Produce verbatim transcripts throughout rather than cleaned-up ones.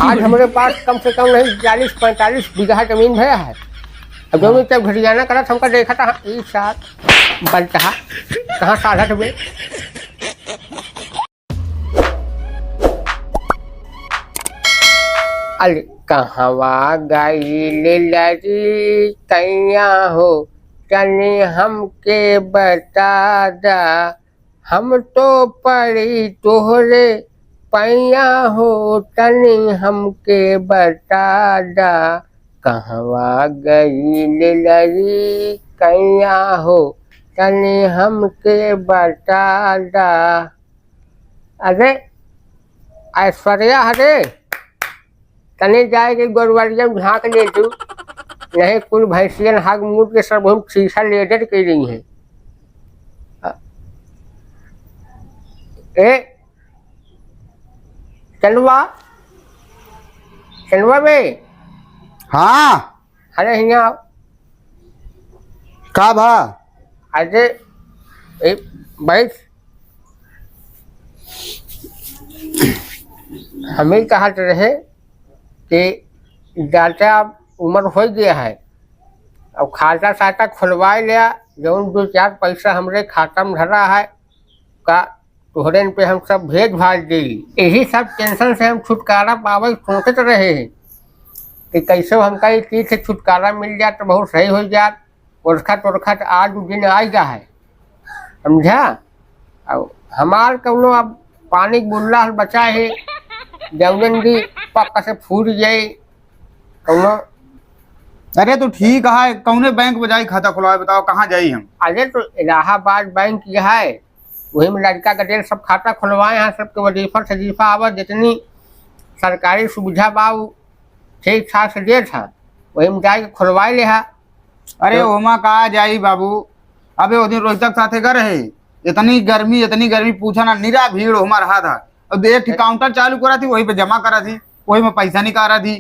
आज हमरे पास कम से कम नहीं चालीस पैंतालीस बीघा जमीन भया है। अब जमीन तब घटियाना करत हमका देखा था, ई साथ बनता कहाँ साधत हुए। अरे कहवा गइल लरी कैया हो, तनी हमके बता दा। हम तो पड़ी तोहरे पैया हो, तनी हमके बता दा। कहवा गइल लरी कैया हो, तनी हमके बता दा। अरे ऐश्वर्या, अरे तनी जाए के गोरवरिया में झाँक ले तू, नहीं कुल भैंसियन हाग मूत के सब हम शीशा लेडर के रही हैं। ए चंदवा, चंदवा बे। हाँ। अरे हियाँ आओ। का भा? अरे ए, बैठ। हम ही कहत रहे कि दादा अब उम्र हो गया है, अब खाता साटा खुलवाए लिया, जौन दो चार पैसा हमरे खाता में धरा है, का तोहरे पे हम सब भेज भाज दी। यही सब टेंशन से हम छुटकारा पावे सोचत रहे हैं कि कैसे हमका इस चीज से छुटकारा मिल जात तो बहुत सही हो जात। ओरखत ओरखत आज उ दिन आइगा है, समझा? अब हमार कौनो अब पानी के बुल्ला बचा है, जौनन भी पक्का से फूट जाए कौनो। अरे तो ठीक है, कौने बैंक में जाई खाता खुलवाए, बताओ कहाँ जाई हम? अरे तो इलाहाबाद बैंक ये है, वही में लड़का का डेढ़ सब खाता खुलवाए हैं, सबके वजीफा सजीफा आवा, जितनी सरकारी सुविधा बा उ ठीक ठाक से देत है, वही में जाके खुलवाए ले है। अरे तो ओमा का जाई बाबू, अबे ओ दिन रोहितक साथे गए रहे, इतनी गर्मी, इतनी गर्मी पूछा ना, निरा भीड़ ओमा रहा था। अब एक ठे ए- काउंटर चालू करा थी, वही पे जमा करा थी, वही में पैसा निकाला थी,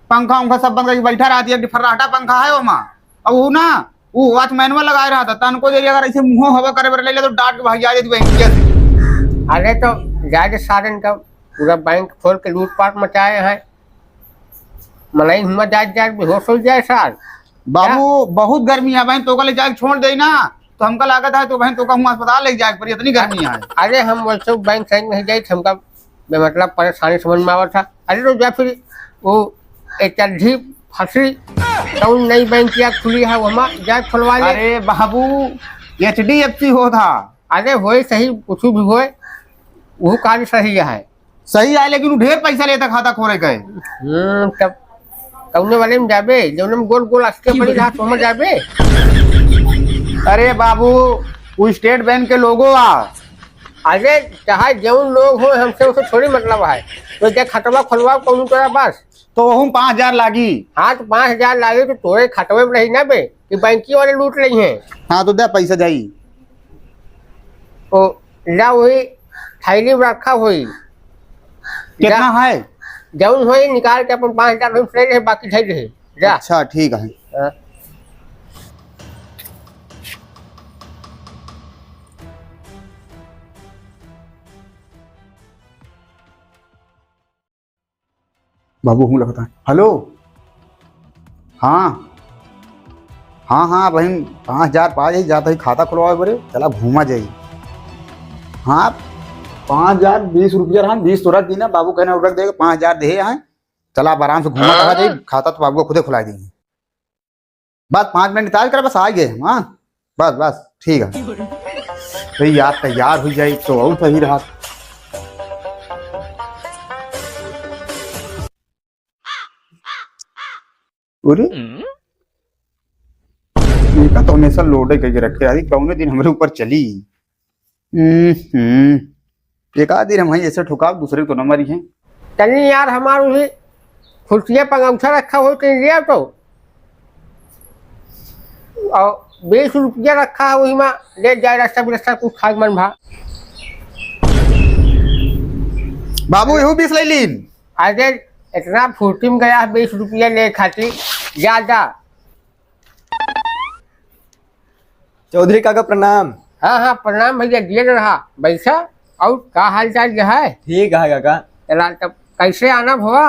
पंखा उंखा सब बंद करके बैठा रहा थी, एक ठे फर्राटा पंखा है ओमा। अब वो ना, वो वॉचमैनवा लगाए रहा था, तनको देरी अगर ऐसे मुंह हवा करे बर ले ले तो डांट के भाग जाए थी बैंक से। अरे तो जाए सारन का पूरा बैंक खोल के लूटपाट मचाए हैं। मनई हुआ जाए जाए बेहोश हो जाए सार। बाबू, बहुत गर्मी है बहन, तोका ले जाके छोड़ दे ना, तो हमका लागत है तो बहन तोका हुआ अस्पताल ले जाए पर इतनी गर्मी है। अरे हम वैसे बैंक सैंक नहीं जाए, हमका बेमतलब परेशानी समझ में आवत था। अरे तो जा फिर वो एक चड्ढी फंसी, कौन नई बैंक या खुली है, वहाँ जाए खुलवा ले। अरे बाबू, एच डी एफ सी हो था। अरे होए सही, कुछ भी होए, वो कार्य सही है। सही आए, लेकिन उ ढेर पैसा लेता खाता खोले के। हम्म, तब कौने वाले में जाबे, जौने में गोल गोल अस्के बनी रहा, तो में जाबे। अरे बाबू, उ स्टेट बैंक के लोगो आ। अरे चाहे जौन लोग हो, हमसे उसे थोड़ी मतलब है। तो जे खतवा खोलवाओ कौन तोरा बस। तो वहू पाँच हजार लागी। हाँ, तो पाँच हजार लागी तो तोरे खतवे में रही ना बे, कि बैंकी वाले लूट लेइहैं। हाँ, तो दे पैसा जाई। ओ, ला वही थैली में रखा होई। कितना जा, है? जौन होई निकाल के अपन पाँच हजार रुपये ले ले, बाकी धैल रहे। जा। अच्छा, ठीक है। हाँ। बाबू हूँ लगता है। हेलो, हाँ, हाँ, हाँ बहन, पाँच हजार पा जाई, जाता ही खाता खुलवावे बरे, चला घूमा जाई। हाँ, पाँच हजार बीस रुपया रहा, बीस तो रख दी ना, बाबू कहना रख देगा, पाँच हजार दे आए, चला अब आराम से घूमा कहा जाई, खाता तो बाबू खुदे खुला देंगे। बस पाँच मिनट इंतजार कर, बस आ गए हम, हाँ, बस, बस, ठीक है। तो यार तैयार हो जाए तो और सही रहा। अरे, इनका तो हमेशा लोडे करके रखे, अरे कौने दिन हमरे ऊपर चली। हम्म, हम्म। एक आध दिन हम ऐसे ठुकाव, दूसरे को न मारी हैं। तनी यार, हमार उही फुर्तिया पंगौछा रखा हो, तनी ले आओ तो। और बीस रुपया रखा है, वही में ले जाए, रास्ता बिरस्ता कुछ खाए मन भा। बाबू, एहू बीस ले लीन। अरे, इतना फुर्ती में गया है बीस रुपया ले खातिर, जा, जा। चौधरी काका प्रणाम। हाँ, हाँ, प्रणाम भैया, दिए रहा। बैठा, और का हाल चाल जो है? ठीक है काका। चला तब कैसे आना भवा?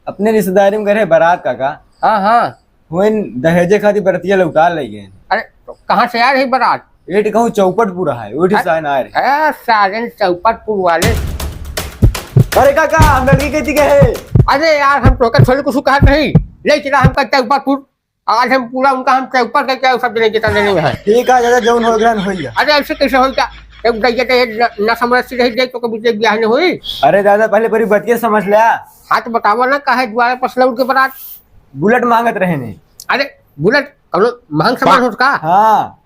अपने रिश्तेदारी में गए रहे बारात काका। हाँ, हाँ। होइन दहेजे खातिर बरतिया लौटा ले गए। अरे, तो कहाँ से आ रही बारात? एठ कहूँ चौपटपुर है, ओठी अरे, से आए ना रहे। अरे, साजन चौपटपुर वाले। अरे काका, हम लड़की कहती के है। अरे यार, हम तोके थोड़ी कुछ कहत नहीं। ले चला हमका चौपटपुर। आज हम पूरा उनका हम चौपट के क्या सब जने जितना नहीं है। ठीक है दादा, जौन हो ग्रहण होइगा। अरे ऐसे कैसे होइगा? एक दइया तो ये न, न समझ से रह जाए तो कभी देख ब्याह नहीं हुई। अरे दादा, पहले पूरी बतिया समझ ले। हाँ तो बतावा ना, काहे द्वारे पर से लौट के बारात? बुलेट मांगत रहे ने। अरे बुलेट कौनो महंग सामान हो का? हाँ,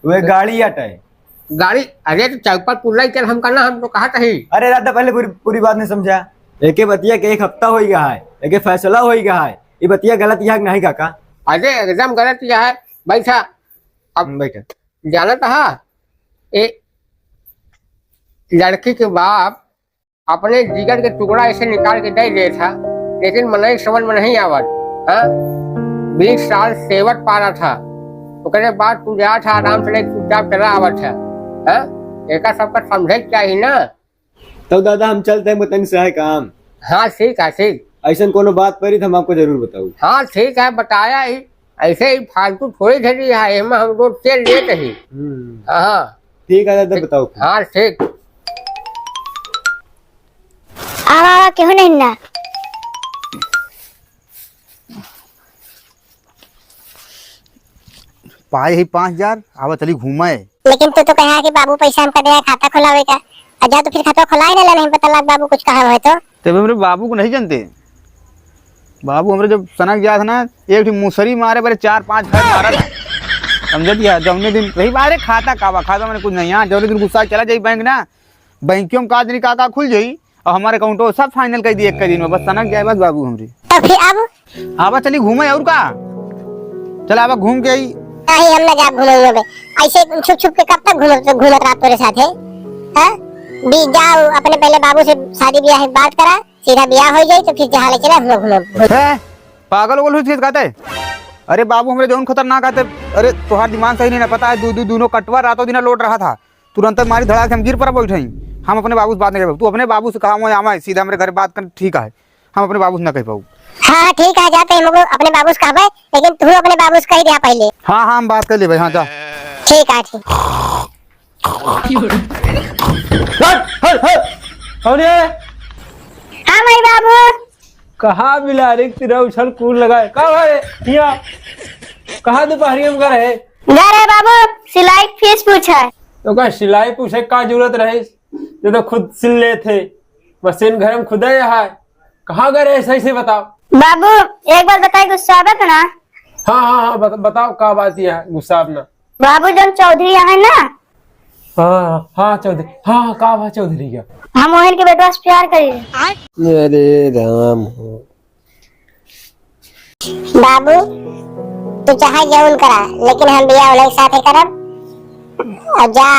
वो एक गाड़ी अटे। गाड़ी? अरे तो चौपट पुल्ला ही चल हमका ना, हम तो कहा कही। अरे दादा, पहले पूरी, पूरी बात नहीं समझा। एके बतिया के एक हफ्ता होइगा है, एके फैसला होइगा है। ये बतिया गलत यहाँ नहीं काका। अरे एकदम गलत यहाँ है। बैठा। अब हम्म, बैठा। जानत हा, ए लड़की के बाप अपने जिगर के टुकड़ा ऐसे निकाल के दे देत हा, लेकिन मनई समझ में नहीं आवत। हाँ, बीस साल सेवत पाला था, ओकरे बाद तू जात हा, आराम से लेके चुपचाप चला आवत है। हाँ, एका सबका समझे के चाही ना। तब दादा हम चलते हैं, तनी से है काम। हाँ ठीक है, ठीक। ऐसन कोनो बात परी तो हम आपको जरूर बताऊ। हाँ ठीक है, बताया ही। ऐसे ही फालतू थोड़ी धरी है, एमा हम रोज तेल लेते ही। हम्म। हाँ। ठीक है दादा, ठीक। बताओ। हाँ, ठीक। आवा, आवा, केहू नहीं ना। पाए ही पाँच हजार, आवा चली घूमे। लेकिन तू तो कहा कि बाबू पैसा हमका दे, खाता खोलावे का। आ जा तो फिर खाता खोलाए ना, नहीं पता लग बाबू कुछ कहा है तो। तब हमरे बाबू को नहीं जानते। बाबू हमरे जब सनक जात ना, एक ठी मुसरी मारे, बरे चार पाँच घर मारत है। समझत या, जौने दिन रही, अरे खाता का बा, खाता मैंने कुछ नहीं, हाँ, जौने दिन गुस्सा चला जाई बैंक ना, बैंकियों में का दिन का का खुल जाई, और हमारे अकाउंटो सब फाइनल कर दिए एक दिन में, बस सनक जाए बस बाबू हमरे। तो फिर अब? आवा चली घूमे और का, चल आवा घूम के आई। नहीं, हम ना जाब घूमे उमे। ऐसे छुप छुप के कब तक घूमत, घूमत रात तोरे साथे? हाँ? बी जाओ, अपने पहले बाबू से शादी ब्याह की बात करा। सीधा बियाह हो जाई तो फिर जहाँ ले चले हम लोग घूमब। हैं? पागल उगल हुई थी कहते? अरे बाबू हमरे जौन खतरनाक आते। अरे तोहार दिमाग सही नहीं ना, पता है दू दू दोनों कटवा रातों दिना लोट रहा था, तुरंत मारी धड़ाक से हम गिर पड़ा बैठे ही। हम अपने बाबू से बात नहीं कर, तू अपने बाबू से कहा वहाँ आवा है, सीधा मेरे घर बात कर, ठीक है, हम अपने बाबू से ना कह पाऊ। हाँ हाँ ठीक है, जाते हम लोग अपने बाबू से कहबे, लेकिन तू अपने बाबू से कह दिया पहले। हाँ हाँ हम बात कर लेबे, हाँ जा। ठीक है ठीक। हट, हट, हट। कौन है? हाँ, भाई बाबू। कहाँ बिलारी की तरह उछल कूद लगाए? का भाई? यहाँ। कहाँ दोपहरिया में घर है? घर है बाबू, सिलाई फीस पूछा है। तो का सिलाई पूछे का जरूरत रहे? जो तो खुद सिल लेते। मशीन घर में खुदे है। कहाँ घर है सही से बताओ। बाबू, एक बात बताई, गुस्सा आवे तो ना? हाँ, हाँ, हाँ, बत-, बताओ का बात यह है, गुस्सा अपना। बाबू, जौन चौधरी यहाँ है ना? हाँ, हाँ, चौधरी। हाँ, हाँ, का बा चौधरी का? हम ओहन के बेटवा से प्यार करी। अरे राम हो। बाबू, तू चाहे जौन करा, लेकिन हम बियाह उन्हीं के साथे करब। और जा,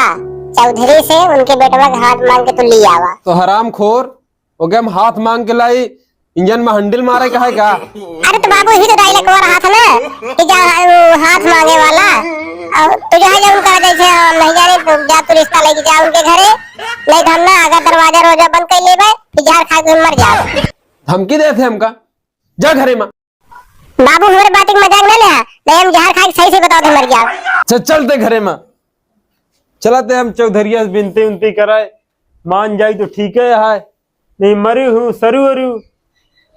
चौधरी से उनके बेटवा के हाथ मांग के तू ली आवा। तो हरामखोर, ओके हम हाथ मांग के लाई, इंजन में हैंडल मारे का है का? अरे तो बाबू, ही तो डायलॉग रहा था ना कि जा, वो हाथ मांगे वाला। और तू जो है जौन कर जैसे हम नहीं जाने, तो जा तू रिश्ता लेके जा उनके घरे, नहीं तो हम ना अगर दरवाजा रोजा बंद कर लेबे, फिर जहर खा के मर जाओ। धमकी देते हमका, जा घरे में। बाबू, हमरे बात के मजाक ना ले, नहीं हम जहर खा के सही से बताओ थे मर जाओ। चल, चलते घरे में, चलते हम चौधरिया से बिनती उनती कराए, मान जाई तो ठीक है, नहीं मरी हूँ सरू अरू।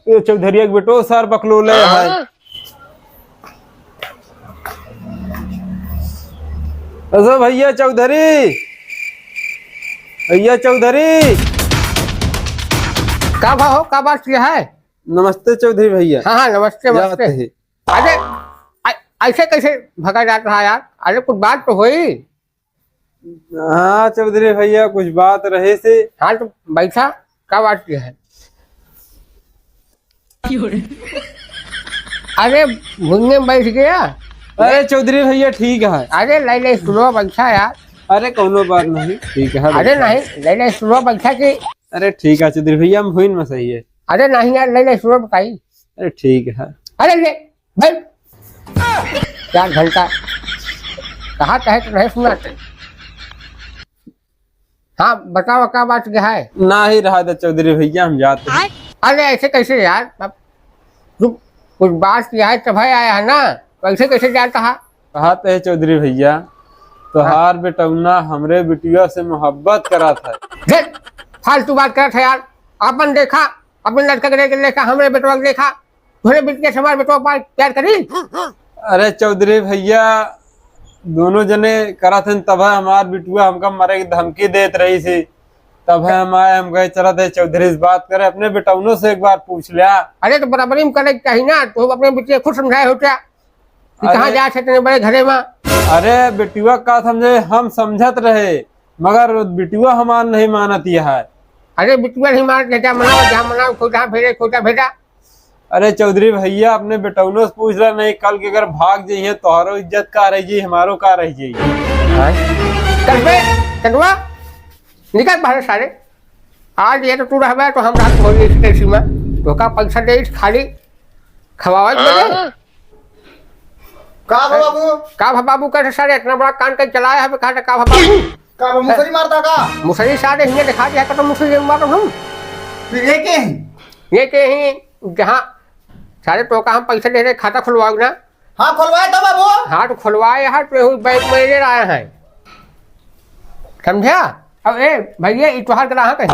ये चौधरिया के बेटो सार बकलोले है। हाँ। असो भैया चौधरी, भैया चौधरी। का भा हो, का बात किया है? नमस्ते चौधरी भैया। हाँ, हाँ, नमस्ते, नमस्ते। अरे, ऐ-, ऐसे कैसे भगा जात रहा यार? अरे, कुछ बात तो होई। हाँ चौधरी भैया, कुछ बात रहे से। हाँ तो बैठा, का बात की है? अरे भुइयां बैठ गया। अरे चौधरी भैया ठीक है। अरे नहीं नहीं सुनो, बैठा यार। अरे कौनो बात नहीं, ठीक है, अरे बैठा। नहीं नहीं नहीं सुनो, बैठा कि। अरे ठीक है चौधरी भैया, हम भुइन में सही है। अरे नहीं यार, नहीं नहीं सुनो बताई। अरे ठीक है। अरे ले भाई, चार घंटा कहा कहे तो नहीं सुनाते। हाँ, बताओ, का बात के है? ना ही रहा था चौधरी भैया, हम जाते हैं। अरे ऐसे कैसे यार? अब तू कुछ बात किहा है तब है आया है ना, तो ऐसे कैसे जानता है? कहा तो है चौधरी भैया, तोहार बेटौना हमरे बिटिया से मोहब्बत करत है। देख, फालतू बात करत है यार। अपन देखा, अपन लड़का के लेके देखा, हमरे बेटवा के देखा, तोहरे बिटिया से हमार बेटवा पा-, प्यार करी? अरे चौधरी भैया, दोनों जने करत हन, तब है हमार बिटुआ हमका मरे की धमकी देत रही थी, तब है हम आए, हम कहे चलत है चौधरी से बात करे, अपने बेटौनों से एक बार पूछ लिया। अरे तो बराबरी में करे के चाही ना, तो अपने बिटिया खुद समझाए होता। कि कहाँ अरे जात है इतने बड़े घरे में? अरे बेटुआ का समझे, हम समझत रहे, मगर बेटुआ हमार नहीं मानत यह है। अरे बिटुआ नहीं मानत, जहाँ मनाओ, जहाँ मनाओ, खोटा भेजे, खोटा भेजा। अरे चौधरी भैया, अपने बेटौनों से पूछ रहा नहीं, कल के अगर भाग जाइए, तोहरो इज्जत का रह जाई, हमारो का रह जाई? हाँ? चल बे, चंदुआ, निकल बाहर सारे। आज ये तो तू रहबे तो हम रात भर ये इसी में तोका पैसा दे, खाली खवावे के बदे। हाँ? का भा बाबू? का भा बाबू, कैसे सारे इतना बड़ा कान के चलाया है, कहा था का भा बाबू? का भा मुसरी मारता का? मुसरी सारे हियाँ दिखा दिया, तो मुसरी मारता हम। फिर ये के ही? ये के ही, जहाँ सारे तोका हम पैसा दे रहे, खाता खुलवाओ ना। हाँ, खुलवाए तो बाबू। हाँ, तो खुलवाए है, तो यही बैंक में ले रहा है। समझा? अब ए, भैया, ई तोहार ग्राहक है।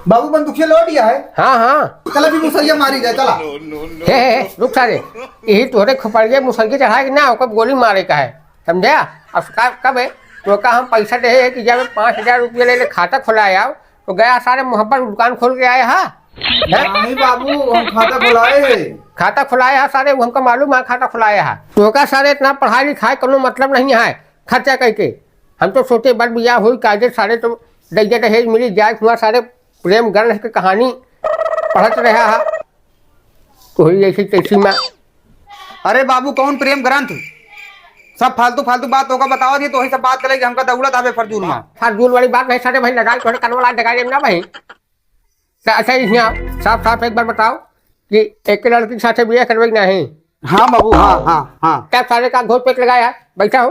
बाबू, बंदूकिया लौट गया है। हाँ, हाँ। चला, भी मुसरिया मारी जाए, चला। हे, हे, हे, रुक सारे। यही तोहरे खोपड़िया मुसरिया चढ़ाए के ना, ओकर गोली मारे का है। समझा? अब का, कब है? तोका हम पैसा दे है कि जब पाँच हजार रुपया ले ले, खाता खुलाए आओ, तो गया सारे मोहब्बत दुकान खोल के आए हा? हैं? नहीं बाबू, हम खाता खुलाए है। खाता खुलाए हा सारे, वो हमका मालूम है खाता खुलाए हा। तोका सारे इतना पढ़ाई लिखाई कोनो मतलब नहीं है, खर्चा करके। हम तो सोचे बड़ बियाह होई, कायदे सारे तो दैया दहेज मिली जाए, हुआ सारे प्रेम गंध के कहानी पढ़त रहा हा। कोई ऐसी तैसी में। अरे बाबू, कौन प्रेम ग्रंथ? सब फालतू, फालतू बात तोका बतावत ही, तो वही सब बात चलेगी, हमका दौलत आवे फरजूल में। फरजूल वाली बात नहीं, सारे भाई लगा, तोहरे कनवा ला डगा देम ना भाई। तो अच्छा, इसमें आओ, साफ साफ एक बार बताओ कि एक लड़की के साथे बियाह करवे कि नहीं? हाँ बाबू, हाँ, हाँ, हाँ। क्या सारे का घोट पेट लगाया है? बैठा हो।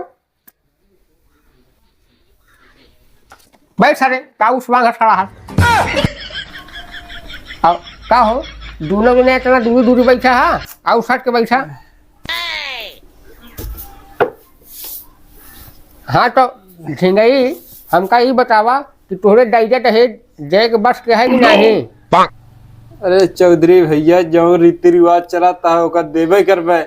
बैठ सारे, का उस वांग खड़ा है? अब का हो, दोनों जने इतना दूरी दूरी बैठा है, आउ सट के बैठा। हाँ तो झिंगई, हमका ई बतावा कि तोहरे दाइजा दहेज दे के बस के है कि नहीं? अरे चौधरी भैया, जौन रीति रिवाज चलत है, ओकर देबे करबे।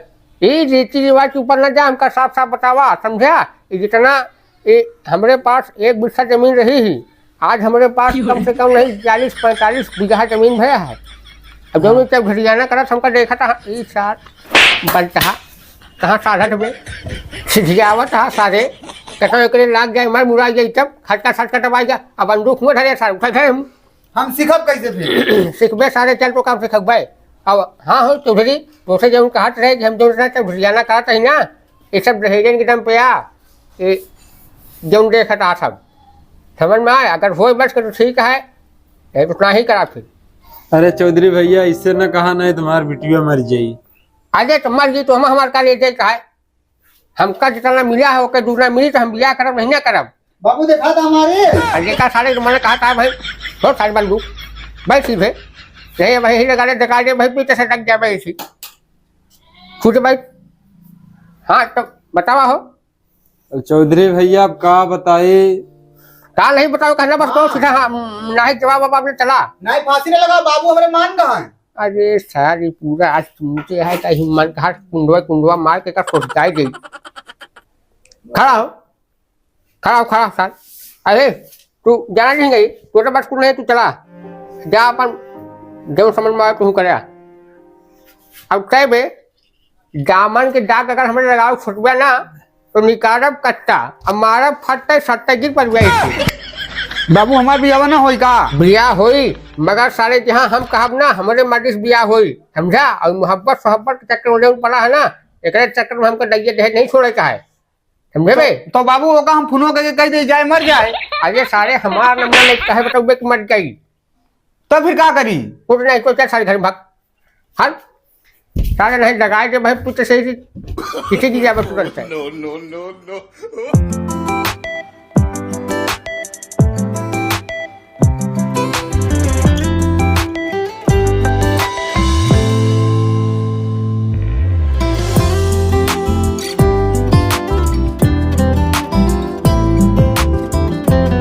ई रीति रिवाज के ऊपर न जा, हमका साफ साफ बतावा, समझा? ई जितना, ई हमरे पास एक बिस्सा जमीन रही ही, आज हमरे पास कम से कम नहीं, चालीस पैंतालीस बीघा जमीन भया है। अब जौन हाँ। जब घटियाना करत हमका देखा था, ई सार बनता, कहाँ साधत में सिधियावत हा सारे, कहता एकरे लाग जाए, मर मुरा जाए, तब खटका सटका दबाई जा, अब बंदूक में धरे सार, उठा थे हम। हम सीखब कैसे फिर? सीखबे सारे, चल तो काम सीखबे। अब हाँ हो चौधरी, तोसे जौन कहत रहे कि हम जौन रहना चौधरियाना कहत रही ना, ये सब दहेजन के दम पे आ, ये जौन देखत आ सब। समझ में आए, अगर होए बस के तो ठीक है, नहीं तो ना ही करा फिर। अरे चौधरी भैया, इससे न कहा, नहीं तुम्हार बिटिया मर जाई। अरे तो मर गई तो हम हमार का ले जाए का है? हमका जितना मिला है, ओके दूना मिली तो हम बियाह करब, नहीं ना करब। बाबू देखा था हमारे। अरे का सारे तुम्हारे कहा था भाई, हो सारे बंदू, बैठ सीधे। नहीं, वही लगा ले, दिखा दे भाई, पीछे से लग जा भाई इसी। छूट भाई। हाँ, तो बतावा हो। अब चौधरी भैया, अब का बताई? का नहीं बताओ, कहना बस तो हाँ। सीधा, हाँ, नहीं जवाब अब आपने चला। नहीं, फांसी न लगाओ, बाबू हमरे मान कहाँ है? अरे सारी पूरा आज तुमसे है, कहीं मन कहा कुंडवा, कुंडवा मार के का सोचता है गई। खड़ा हो, खड़ा हो, खड़ा हो सार। अरे, तू जाना नहीं गई, तू तो बस कुछ नहीं, तू चला। जा अपन जौन समझ में आवे, तू करे। अब तय बे, दामन के दाग अगर हमरे लगाओ छुटबे ना, तो निकारब कट्टा, अब मारब फट्टे, सट्टे गिर पर गए। बाबू, हमार बियाह ना होई का? बियाह होई, मगर सारे जहाँ हम कहब ना, हमरे मर्जी से बियाह होई, समझा? और मोहब्बत सोहब्बत के चक्कर में जौन पड़ा है ना, एकरे चक्कर में हमको दैया दहेज नहीं छोड़े का है, समझे बे? तो, तो बाबू, ओका हम फोनो करके कह दे, जाए मर जाए। अरे सारे, हमार नंबर नहीं, कहे बताओ बे कि मर जाई। तो फिर का करी? कुछ नहीं, तो चल सारे घर में भाग। हट। सारे नहीं लगाए के भाई, पुत्र से ही किसी की जाबे तुरंत है। No, no, no, no।